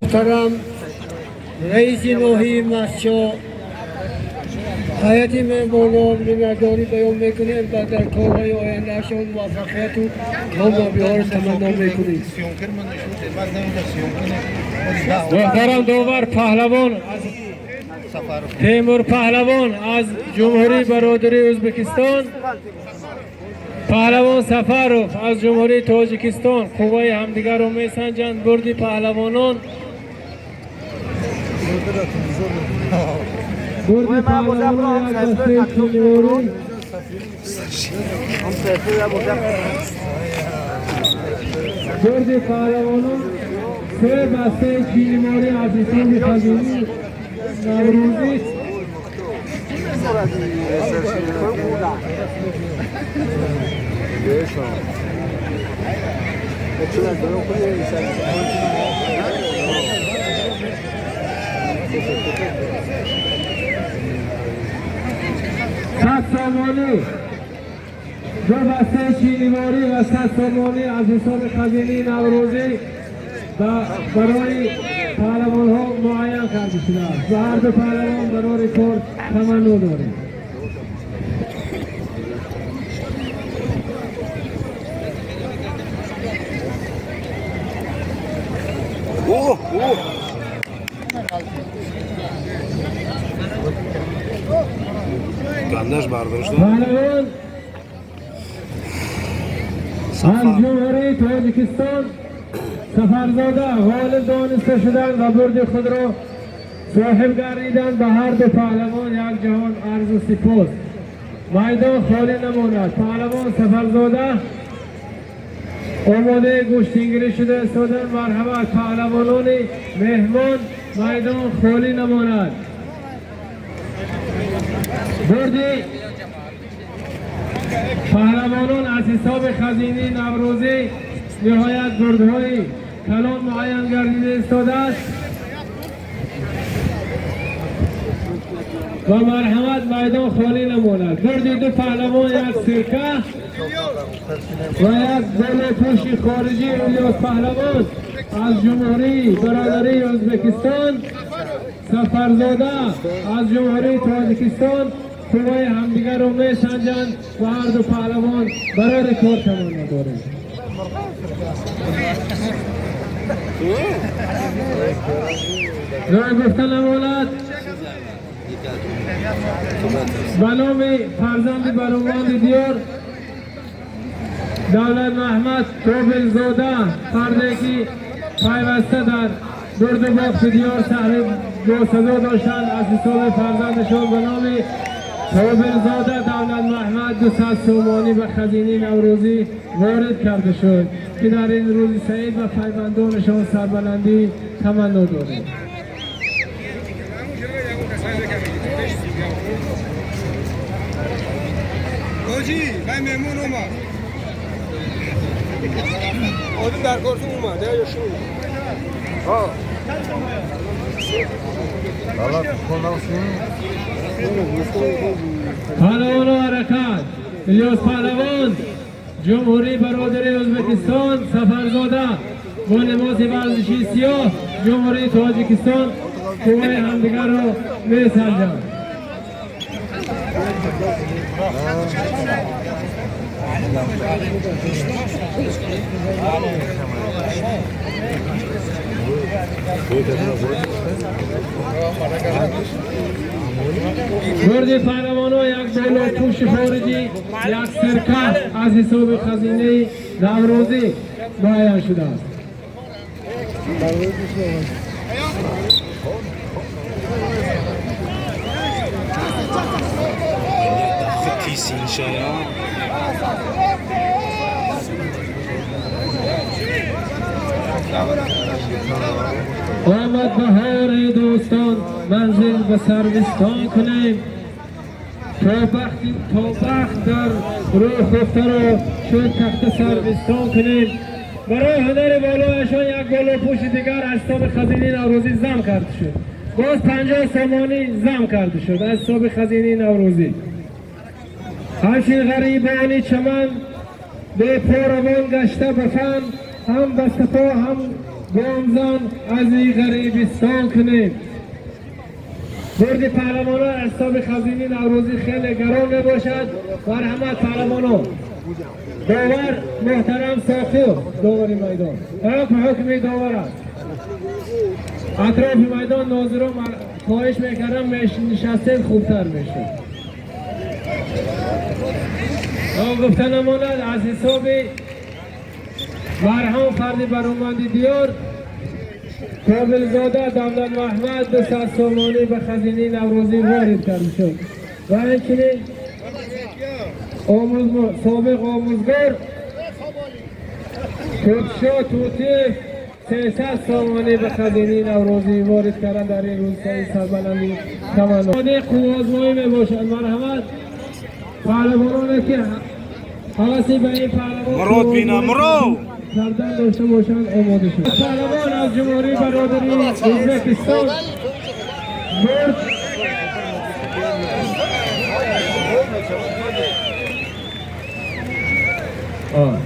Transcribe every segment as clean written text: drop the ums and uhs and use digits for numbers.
Муҳтарам раиси ноҳияи Мастчоҳ, ҳайати меҳмонон, миннатдорӣ баён мекунем ва дар корҳои ояндаашон муваффақияту комёбиҳоро таманно мекунем. Муҳтарам довар, паҳлавон Темур Паҳлавон аз Ҷумҳурии Бародарии Ӯзбекистон, паҳлавон Сафаров аз Ҷумҳурии Тоҷикистон қувваи ҳамдигарро месанҷанд. Бурди паҳлавонон, бурди паҳлавонон як дастаи чиниворӣ, бурди паҳлавонон се бастаи чиниворӣ аз ҳисоби хазинии Наврӯзӣ. 100 сомонӣ, ду бастаи чиниворӣ ва 100 сомонӣ аз ҳисоби хазинии Наврӯзӣ барои паҳлавонҳо муайян карда шудааст. Ба ҳар ду паҳлавон барори кор таманно дорем. О, о! Гандаш бардошта. Паҳлавон аз Ҷумҳурии Тоҷикистон Сафарзода ғолиб дониста шуданд ва бурди худро соҳиб гардиданд. Ба ҳар ду паҳлавон як ҷаҳон арзу сипос. Майдон холӣ намонад. Паҳлавон Сафарзода омодаи гӯштингирӣ шуда истоданд. Марҳамат, паҳлавонони меҳмон, майдон холӣ намонад. Бурди паҳлавонон аз ҳисоби хазинаи Наврӯзӣ ниҳоят бурдҳои калон муайян гардида истодааст ва марҳамат, майдон холӣ намонад. Бурди ду паҳлавон як сирка ва як болопӯши хориҷӣ. Илёс Паҳлавон аз Ҷумҳурии Бародарии Ӯзбекистон, Сафарзода аз Ҷумҳурии Тоҷикистон қувваи ҳамдигарро месанҷанд ва ҳар ду паҳлавон барори кор таманно дорем. Ногуфта намонад, ба номи фарзанди бароманди диёр Давлат Маҳмад Тобилзода, фарде ки пайваста дар бурду бохти диёр саҳми босазо доштанд, аз ҳисоби фарзандашон ба номи Тобилзода Давлат Маҳмад 200 сомонӣ ба хазинаи Наврӯзӣ ворид карда шуд, ки дар ин рӯзи саид ба пайвандонашон сарбаландӣ таманно дорем. Ҳоҷӣ, вай меҳмон омад. Одам дар кортун омад, я шу. Ҳа. Паҳлавону ҳаракат! Илёс Паҳлавон, Ҷумҳурии Бародари Ӯзбекистон, Сафарзода бо либоси варзишии сиёҳ, Ҷумҳурии Тоҷикистон, қувваи ҳамдигарро месанҷанд. Бурди паҳлавонҳо як болопӯши хориҷӣ, як сирка аз ҳисоби хазинаи Наврӯзӣ муайян шудааст. Тисиншая. Омад баҳори дӯстон, манзил ба сарвистон кунем, то бахти то бахт дар рӯ хуфтаро чун тахта сарвистон кунем. Барои ҳунари болояшон як болопӯши дигар аз ҳисоби хазинаи Наврӯзӣ зам карда шуд. Боз 50 сомонӣ зам карда шуд аз ҳисоби хазинаи Наврӯзӣ. Ҳамчун ғарибони чаман бепоравон гашта ба фан, ҳам ба сафо, ҳам گامزن از این غریبستان کنیم. برد پهلوانان حساب خزینه نوروزی خیلی گران میباشد. مرحمت پهلوانان. داور محترم ساقی داور میدان، حکم حکم داور است. اطراف میدان ناظران خواهش میکردم نشستین خوبتر میشه. گفته نماند از حساب مرحوم فرد برومندی دیار کاملزاده دولت محمد 200 سومانی به خزینه نوروزی وارد کرده شد و همچنین سابق آموزگار توتشا توتیف 300 سومانی به خزینه نوروزی وارد کردن در این روزهای سربلندی تمنا. قوازمایی می باشد. مرحمت پهلوانانی که حواسی به این پهلوان مراد بینا مراد کردن داشته باشند آماده شد. پهلوان از جمهوری برادری ازبکستان برد.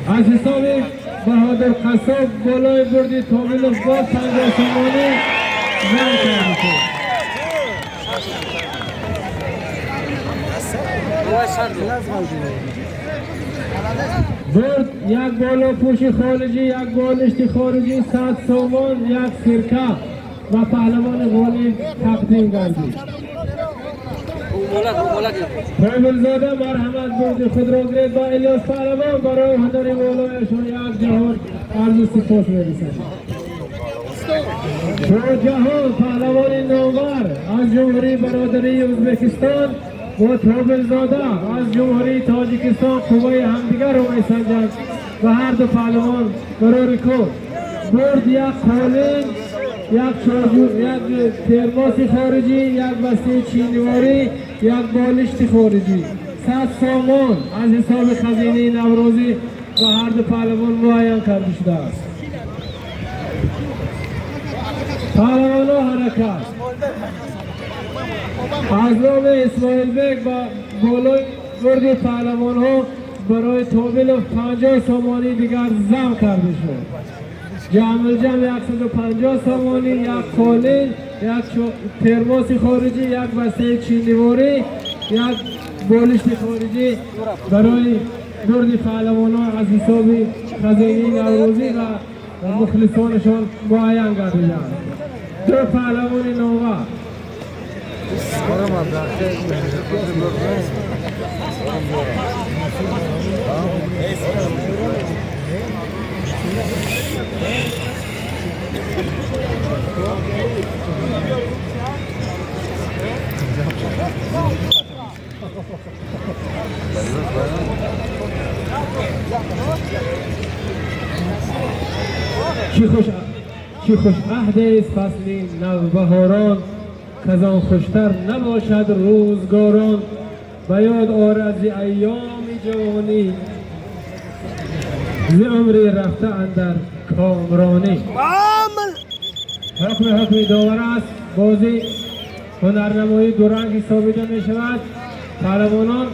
از حساب بهادر قصاب بالای بردی تابیلوف با 50 سومانی زن کرده شد. برد یک بالا پوش خارجی، یک بالشت خارجی، 100 سومان، یک سرکه و پهلوان غالب تقدیم گردید. تابلزاده مرحمت برد خود را گرفت با الیاس پهلوان برای هنر بالایشان یک جهان عرض سپاس می‌رسد. جهان پهلوان نامور از جمهوری برادری ازبکستان و تابلزاده از جمهوری تاجیکستان قوای همدیگر رو میسنجند و هر دو پهلوان برای رکورد. برد یک قالین، یک چارجو، یک ترماس خارجی، یک بسته چینیواری، یک بالشت خارجی، 100 سامان از حساب خزینه نوروزی و هر دو پهلوان معین کرده شده است. پهلوان ها حرکت از نام اسماعیل بیگ و بالای برد پهلوان ها برای تابیلوف 50 سامانی دیگر زم کرده شد. جمع جمع 150 سامانی، یک قالین، یک ترماس خارجی، یک بسته چینیواری، یک بالشت خارجی برای برد پهلوان ها از حساب خزینه نوروزی و مخلصانشان معین گردیدند. دو پهلوان نامور. چی خوش عهد است فصل نوبهاران، کزان خوشتر نباشد روزگاران. به یاد آرد ز ایام جوانی، ز عمری رفته اندر کامرانی. حکم داور است. بازی هنرنمایی دو رنگ حسابیده می شود. پهلوانان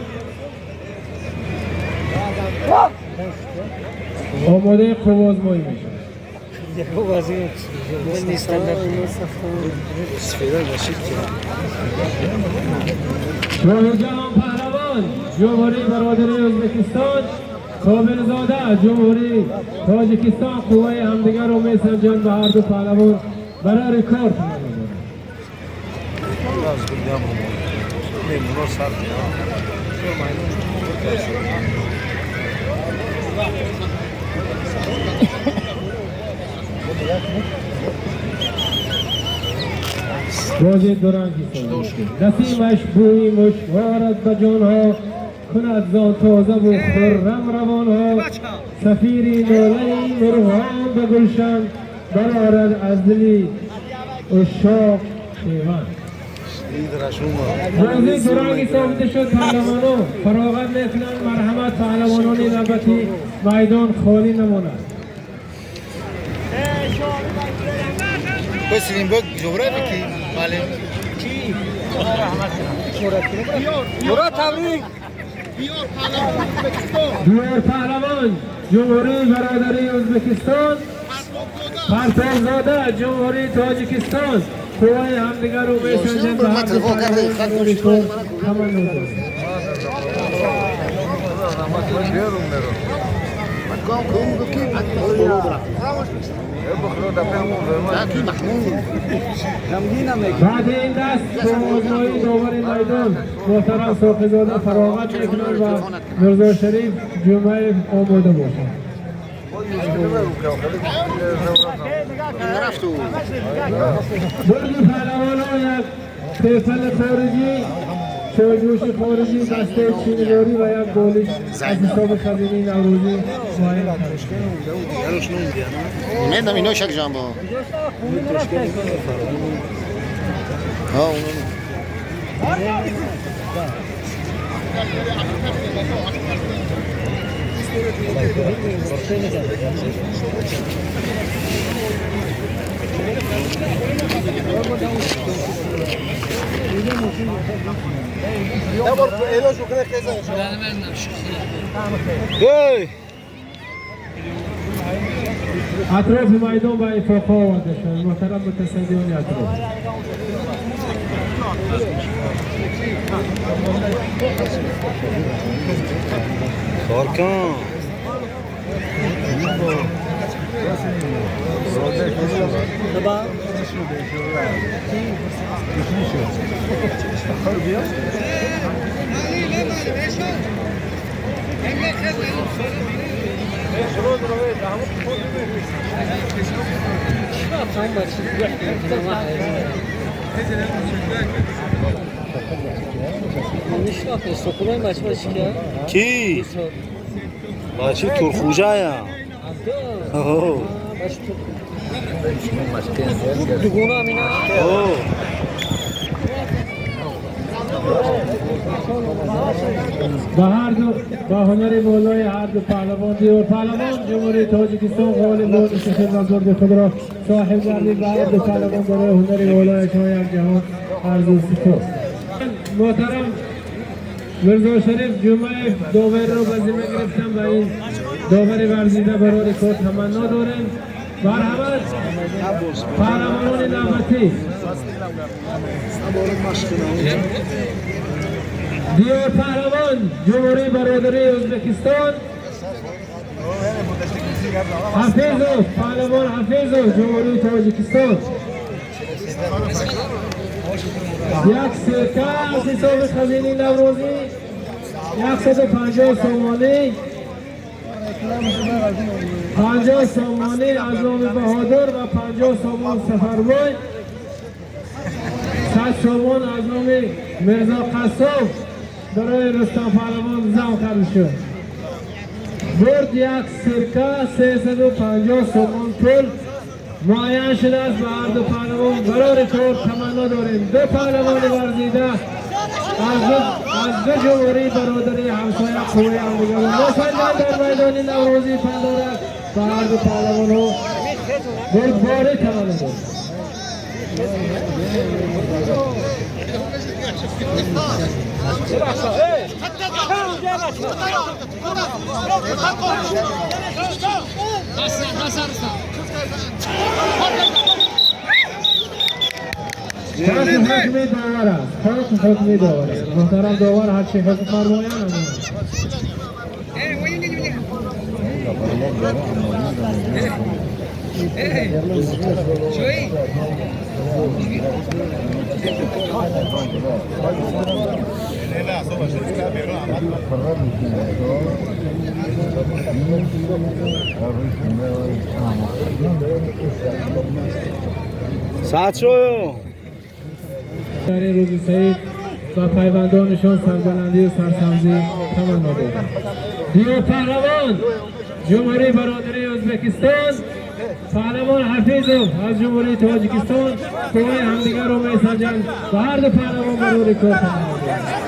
آماده قوازمایی می شود. جهان پهلوان جمهوری برادری ازبکستان، کاملزاده جمهوری تاجیکستان قوای همدیگر رو میسنجند و هر دو پهلوان برای رکورد. بازی دورنگی نسیمش بوی مشوارد به جانها، کند زان تازه و خرم روانها. سفیری ناله مرغان به گلشن، برآرد از دلی عشاق شیون. بازی دورنگی ثابت شد. پهلوانان فراغت میکنند. مرحمت پهلوانان نبتی میدان خالی نماند. دیار پهلوان جمهوری برادری ازبکستان، Партовзода, Ҷумҳурии Тоҷикистон. Қувваи ҳамдигарро месанҷанд. Ба ҳар ду паҳлавон барори кор таманно дорем. Баъди ин даст бо озмоии довари майдон муҳтарам Соқизода фароғат мекунанд ва Мирзо Шариф Ҷумъаев омода бошад. Бурди паҳлавонҳо як тефали хориҷӣ, чойгӯши хориҷӣ, бастаи чинидорӣ ва як болиш аз ҳисоби хазинаи наврӯзӣ муайян карда шуд. Медам ино шак ҷамбо. Ҳа, уно. Атрофи майдон ба ифоқҳо оварда шуд. Муҳтарам мутасаддиёни атроф. Коркун. Ки? Бачи Турхуҷая. Ба ҳар ду ба ҳунари болои ҳар ду паҳлавон, Диёр паҳлавон Ҷумҳурии Тоҷикистон ғолиб дониши шуд ва бурди худро соҳиб гардид. Ба ҳар ду паҳлавон барои ҳунари болояшон як ҷаҳон арзу сипос. Муҳтарам Мирзо Шариф Ҷумъаев доварро ба зимма гирифтан, ба ин довари варзида барори кор таманно дорем. Марҳамат, паҳлавонони навбатӣ. Диёр паҳлавон Ҷумҳурии бародарии Ӯзбекистон, Ҳафизов паҳлавон Ҳафизов, Ҷумҳурии Тоҷикистон. Як серка аз ҳисоби хазинаи наврӯзӣ, 150 сомонӣ, 50 сомонӣ аз номи Баҳодур ва 50 сомон Сафарбой, 100 сомон аз номи Мирзо Қассоб барои Рустам паҳлавон зам карда шуд. Бурд як сирка, 350 сомон пул муайян шудааст. Ба ҳар ду паҳлавон барори кор таманно дорем. Ду паҳлавони варзида аз ду ҷумҳурии бародарии ҳамсоя қувваи ҳамдигарро месанҷанд дар майдони наврӯзии Пандорак. Ба ҳар ду паҳлавонҳо бурдборӣ таманно дорем. حکم حکم داور است. حکم حکم داور است. محترم داور هرچی حکم فرمایند همان است. Саат шою. در این روز سعید و پیوندانشان سربلندی و سرسبزی تمنا دارم. دیو پهلوان جمهوری برادری ازبکستان، پهلوان حفیظов از جمهوری تاجیکستان قوای همدیگر رو میسنجند و هر دو پهلوان برای کار تمنا دارند.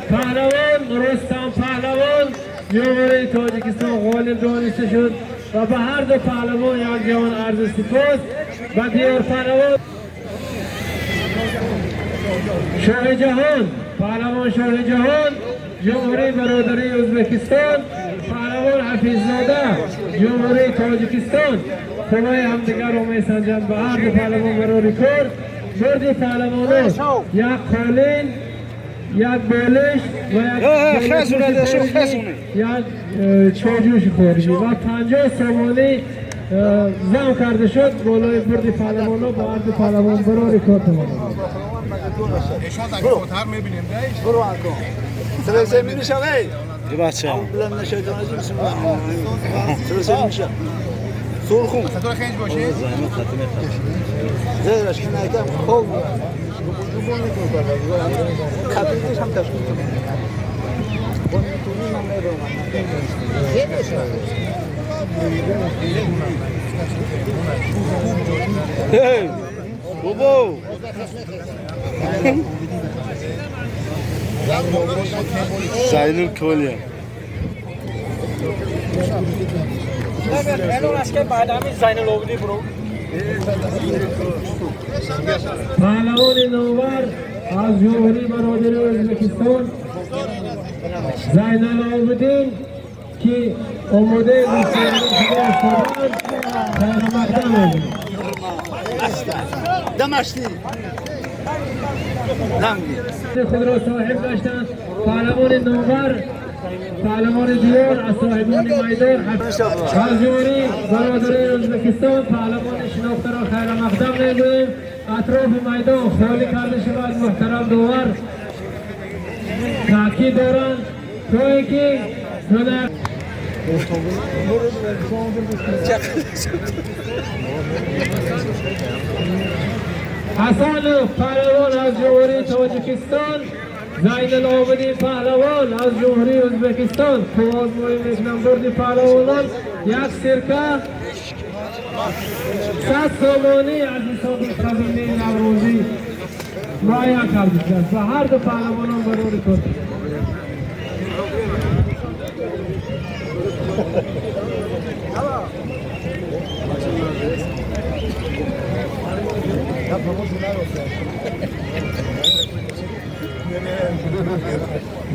پهلوان رستم پهلوان جمهوری تاجیکستان غالب دانسته شد و به هر دو پهلوان یک جهان عرض سپاس. و دیار پهلوان شاه جهان. پهلوان شاه جهان جمهوری برادری ازبکستان، پهلوان حفیظزاده جمهوری تاجیکستان قوای همدیگر رو میسنجند. به هر دو پهلوان برای کار. برد پهلوانان یک قالین، یک بالش و یک چاجوش خارجی و 50 سامانی زم کرده شد بالای برد پهلوان. به هر دو پهلوان برای کار تمام. بابا زینل کلیه. پهلوان نوور از جمهوری برادر ازبکستان زینالعابدین که آماده گسترده شده خیر مقدم خود را صاحب داشتند. پهلوان نوور، پهلوان دیار از صاحبان میدان از جمهوری برادر ازبکستان پهلوان شناخته را خیر مقدم میگوییم. اطراف میدان خالی کرده شود. محترم داور تاکید دارند تا اینکه هنر حسن پهلوان از جمهوری تاجیکستان، زینالعابدین پهلوان از جمهوری ازبکستان قوازمایی میکنم. برد پهلوانان یک سرکه 100 سامانی از حساب خزینه نوروزی معین کرده شد و هر دو پهلوانان برای کار.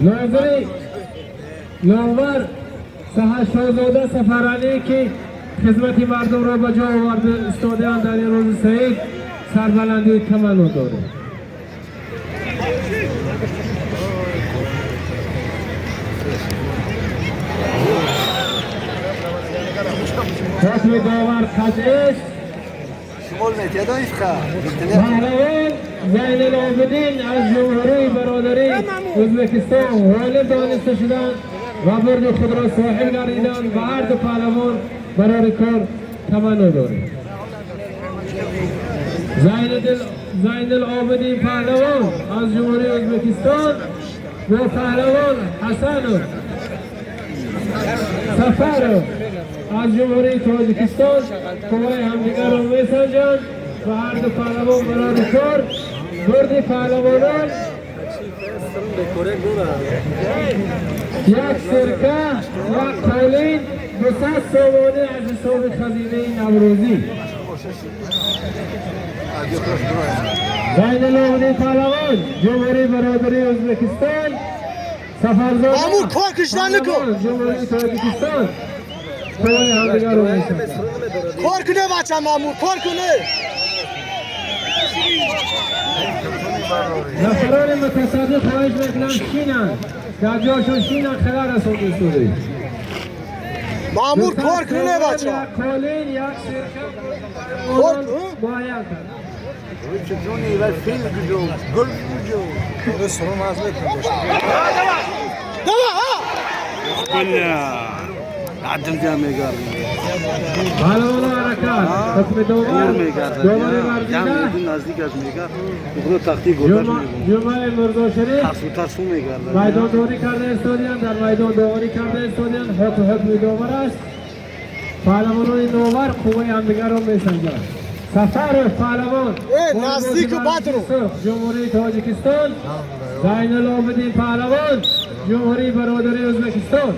ناظری نامور شاهزاده سفرعلی که خدمت مردم را به جا آورده استادیان در این روز سعید سربلندی تمنا دارد. حکم داور قطعی است. پهلوان زینالعابدین از جمهوری برادری ازبکستان غالب دانسته شدند و برد خود را صاحب گردیدند و هر دو پهلوان برای کار تمنا دارند. زینالعابدین پهلوان از جمهوری ازبکستان و پهلوان حسن سفر از جمهوری تاجیکستان قوای همدیگر را میسنجند و هر دو پهلوان برای کار. برد پهلوانان یک سرکه، یک قالین، 200 سامانی از حساب خزینه نوروزی. زینالعابدین پهلوان جمهوری برادری ازبکستان، سفرزاده جمهوری تاجیکستان قوای همدیگر را میسنجند. کار کنه بچه مامور، کار کنه. نفران متصدی خواهش میکنم شینن در جاشون شینن، خلال رسونده استوده. مامور کار کنه بچه. یک قالین، یک سرکه معین کرد. پهلوان حرکت حکم داور داور ورزیده جمعه مرزا شریف میدان دوری کرده استادیان در میدان داوری کرده استادیان. حکم داور است. پهلوانان نوور قوه همدیگر را میسنجند. سفر پهلوان نزدیک جمهوری تاجیکستان، زینالعابدین پهلوان جمهوری برادری ازبکستان.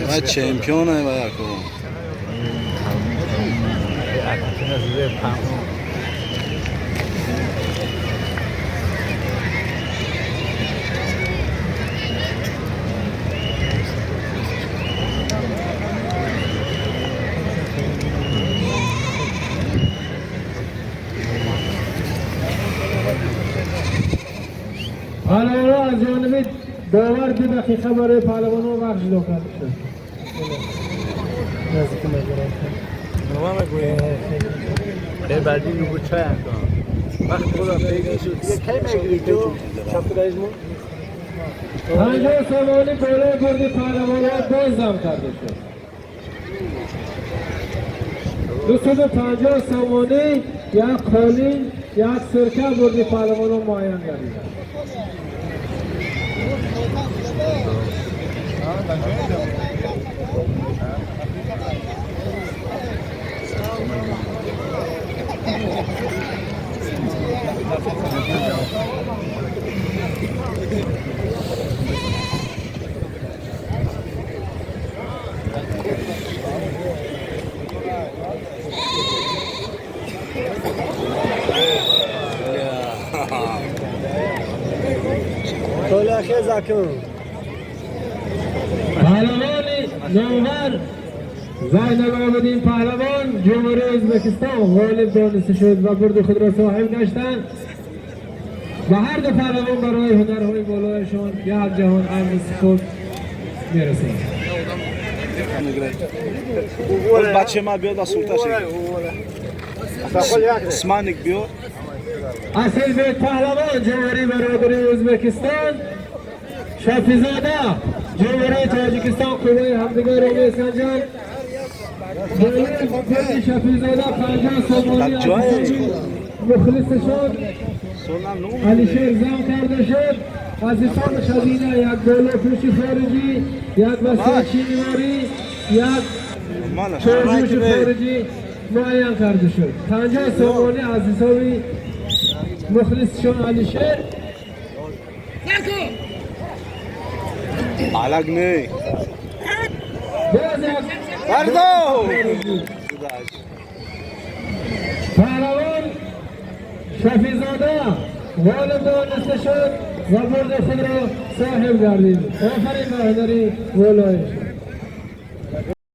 من چمپیونه باید کن. پهلوان‌ها از جانب داور 2 دقیقه برای پهلوان‌ها وقت جدا کرده شد. پنجاه سامانی بالای برد پهلوان‌ها باز زم کرده شد. 250 سامانی، یک قالین، یک سرکه برد پهلوان‌ها معین گردید. پهلوان نوور زین‌العابدین پهلوان جمهوری ازبکستان غالب دانسته شد و برد خود را صاحب گشتند و هر دو پهلوان برای هنرهای بالایشان یک جهان عرض سپاس میرسند. بچه ما بیاد از سلطه اسمانیک بیاد. اصیل بیک پهلوان جمهوری برادری ازبکستان، شفیزاده جمهوری تاجیکستان قوای همدیگر را میسنجند. برد شفیزاده 50 سامانی مخلصشان علیشیر زم کرده شد. از حساب خزینه یک بالا پوش خارجی، یک بسته چینیواری، یک چارجوش خارجی معین کرده شد. 50 سامانی از حساب مخلصشان علیشیر. علق نه پهلوان شفیزاده غالب دانسته شد و برد خود را صاحب گردید. آفرین به هنری والایش.